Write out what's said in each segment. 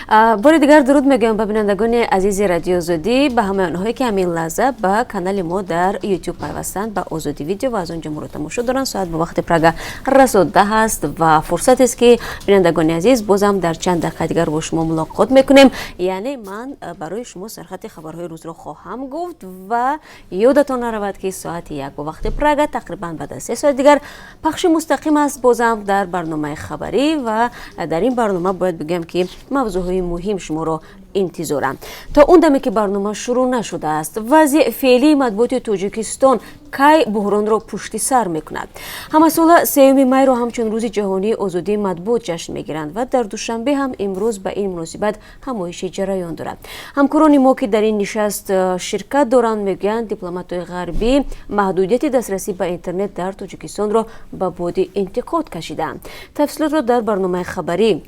Бори дигар дуруд мегӯям ба бинандагони азизи Радиои Озодӣ, ба ҳамаи онҳое, ки ҳамин лаҳза ба канали мо дар Ютуб пайвастанд, ба Озодӣ Видео, ва аз он ҷо моро тамошо доранд. Соат ба вақти Прага расо 10 аст ва фурсатест, ки, бинандагони азиз, бозам дар чанд дақиқа дигар бо шумо мулоқот мекунем. Яъне ман барои шумо сархати хабарҳои рӯзро хоҳам гуфт ва ёдатон наравад, ки соати 1 бо вақти Прага, тақрибан баъд аз 3 соат дигар, пахши мустақим аст бозам дар барномаи хабарӣ. Ва дар ин барнома бояд бигӯям, ки мавзӯъҳои муҳим шуморо интизоранд. То он даме ки барнома шурӯъ нашудааст, вазъи феълии матбуоти Тоҷикистон, кай буҳронро пушти сар мекунад? Ҳамасола 3 майро ҳамчун Рӯзи ҷаҳонии озодии матбуот ҷашн мегиранд ва дар Душанбе ҳам имрӯз ба ин муносибат ҳамоиши ҷараён дорад. Ҳамкорони мо, ки дар ин нишаст ширкат доранд, мегӯянд, дипломатҳои ғарбӣ маҳдудияти дастрасӣ ба интернет дар Тоҷикистонро ба боди интиқод кашидаанд. Тафсилотро дар барномаи хабарӣ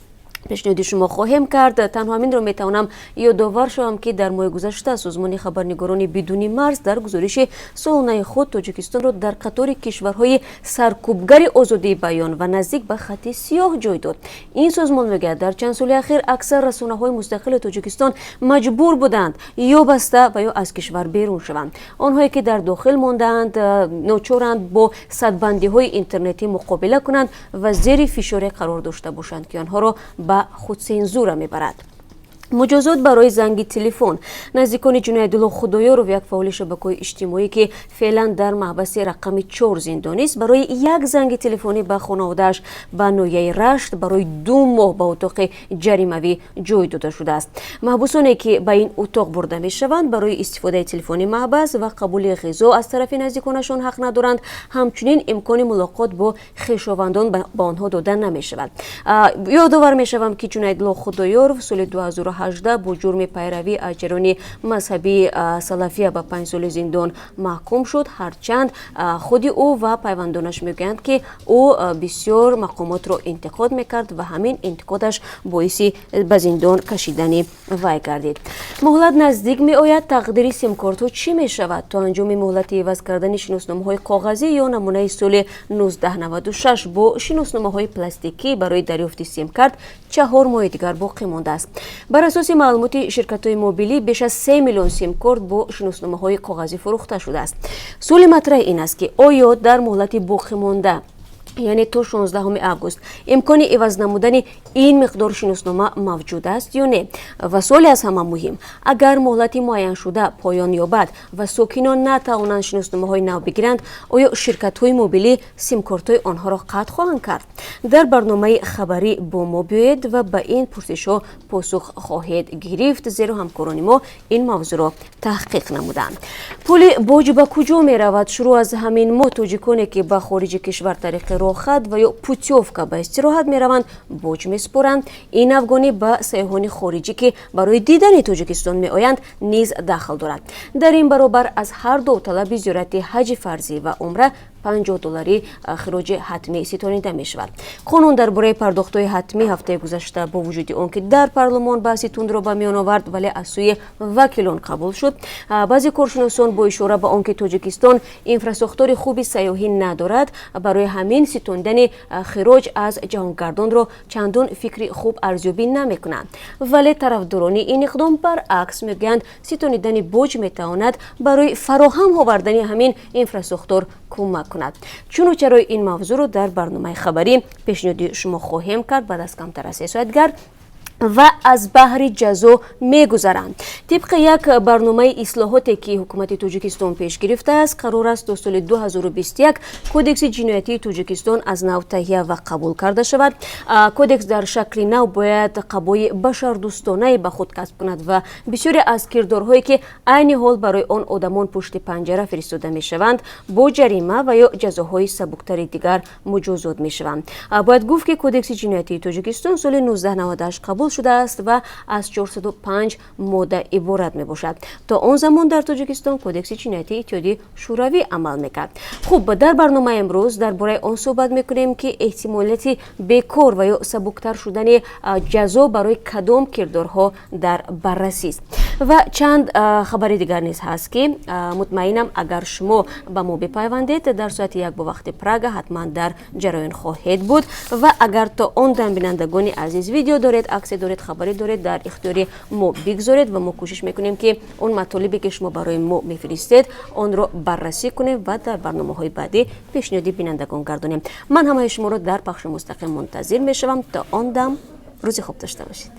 пешниҳоди шумо хоҳем кард. Танҳо ҳаминро метавонам ёдовар шавам, ки дар моҳи гузашта Созмони хабарнигорони бидуни марз дар гузориши солонаи худ Тоҷикистонро дар қатори кишварҳои саркӯбгари озодии баён ва наздик ба хати сиёҳ ҷой дод. Ин созмон мегӯяд, дар чанд соли ахир аксар расонаҳои мустақили Тоҷикистон маҷбур буданд ё баста ва ё аз кишвар берун шаванд. Онҳое, ки дар дохил мондаанд, ночоранд бо садбандиҳои интернетӣ муқобила кунанд ва зери фишоре қарор дошта бошанд, ки онҳоро ба худсензура мебарад. Муҷозот барои занги телефон. Наздикони Ҷунаидулло Худоёров, як фаъоли шабакаҳои иҷтимоӣ, ки феълан дар маҳбаси рақами 4 зиндонист, барои як занги телефонӣ ба хонаводааш ба ноҳияи Рашт барои 2 моҳ ба утоқи ҷаримавӣ ҷой дода шудааст. Маҳбусоне, ки ба ин утоқ бурда мешаванд, барои истифодаи телефони маҳбас ва қабули ғизо аз тарафи наздиконашон ҳақ надоранд. Ҳамчунин имкони мулоқот бо хешовандон ба онҳо дода намешавад. Ёдовар мешавам, ки Ҷунаидулло Худоёров соли 2018 бо ҷурми пайравӣ аз ҷараёни мазҳабии салафия ба 5 соли зиндон маҳкум шуд, ҳарчанд худи ӯ ва пайвандонаш мегӯянд, ки ӯ бисёр мақомотро интиқод мекард ва ҳамин интиқодаш боиси ба зиндон кашидани вай гардид. Муҳлат наздик меояд, тақдири симкортҳо чӣ мешавад? То анҷоми муҳлати иваз кардани шиносномаҳои коғазӣ ё намунаи соли 1996 бо шиносномаҳои пластикӣ барои дарёфти симкарт 4 моҳи дигар боқӣ мондааст. Бар асоси маълумоти ширкатҳои мобилӣ, беш аз 3 миллион симкорт бо шиносномаҳои коғазӣ фурӯхта шудааст. Суоли матраҳ ин аст, ки оё дар муҳлати боқимонда, яъне то 16 август, имкони иваз намудани ин миқдор шиноснома мавҷуд аст ё не? Ва суоли аз ҳама муҳим: агар муҳлати муайяншуда поён ёбад ва сокинон натавонанд шиносномаҳои нав бигиранд, оё ширкатҳои мобилӣ симкортҳои онҳоро қатъ хоҳанд кард? Дар барномаи хабарӣ бо мо биёед ва ба ин пурсишҳо посух хоҳед гирифт, зеро ҳамкорони мо ин мавзӯъро таҳқиқ намуданд. Пули боҷ ба куҷо меравад? Шурӯъ аз ҳамин моҳ тоҷиконе, ки ба хориҷи кишвар тариқи роҳхат ва ё путёвка ба истироҳат мераванд, боҷ месупоранд. Ин афгонӣ ба сайёҳони хориҷӣ, ки барои дидани Тоҷикистон меоянд, низ дахл дорад. Дар ин баробар аз ҳар довталаби зиёрати ҳаҷи фарзӣ ва умра 50 долларӣ хироҷи ҳатмӣ ситонида мешавад. Қонун дар бораи пардохтҳои ҳатмӣ ҳафтаи гузашта бо вуҷуди он ки дар парлумон баҳси тундро ба миён овард, вале аз сӯи вакилон қабул шуд. Баъзе коршиносон бо ишора ба он ки Тоҷикистон инфрасохтори хуби сайёҳӣ надорад, барои ҳамин ситонидани хироҷ аз ҷаҳонгардонро чандон фикри хуб арзёбӣ намекунанд. Вале тарафдорони ин иқдом баръакс мегӯянд, ситонидани боҷ метавонад барои фароҳам овардани ҳамин инфрасохтор кӯмак кунад. Чуну чарои ин мавзӯъро дар барномаи хабарӣ пешниҳоди шумо хоҳем кард баъд аз камтар аз 3 соат дигар. Ва аз баҳри ҷазо мегузаранд. Тибқи як барномаи ислоҳоте, ки ҳукумати Тоҷикистон пеш гирифтааст, қарор аст то соли 2021 Кодекси ҷиноятии Тоҷикистон аз нав таҳия ва қабул карда шавад. Кодекс дар шакли нав бояд қабои башардӯстонае ба худ касб кунад ва бисёре аз кирдорҳое, ки айни ҳол барои он одамон пушти панҷара фиристода мешаванд, бо ҷарима ва ё ҷазоҳои сабуктари дигар муҷозот мешаванд. Бояд гуфт, ки Кодекси ҷиноятии Тоҷикистон соли 1998 қабул шудааст ва аз 405 модда иборат мебошад. То он замон дар Тоҷикистон Кодекси ҷиноятии Иттиҳоди Шӯравӣ амал мекард. Хуб, дар барномаи имрӯз дар бораи он суҳбат мекунем, ки эҳтимолияти бекор ва ё сабуктар шудани ҷазо барои кадом кирдорҳо дар баррасист. Ва чанд хабари дигар низ ҳаст, ки мутмаинам, агар шумо ба мо бипайвандед дар соати 1 бо вақти Прага, ҳатман дар ҷараён хоҳед буд. Ва агар то он дам, бинандагони азиз, видео доред, аксе доред, хабаре доред, дар ихтиёри мо бигзоред ва мо кӯшиш мекунем, ки он матолибе, ки шумо барои мо мефиристед, онро баррасӣ кунем ва дар барномаҳои баъдӣ пешниҳоди бинандагон гардонем. Ман ҳамаи шуморо дар пахши мустақим мунтазир мешавам. То он дам рӯзи хуб дошта бошед.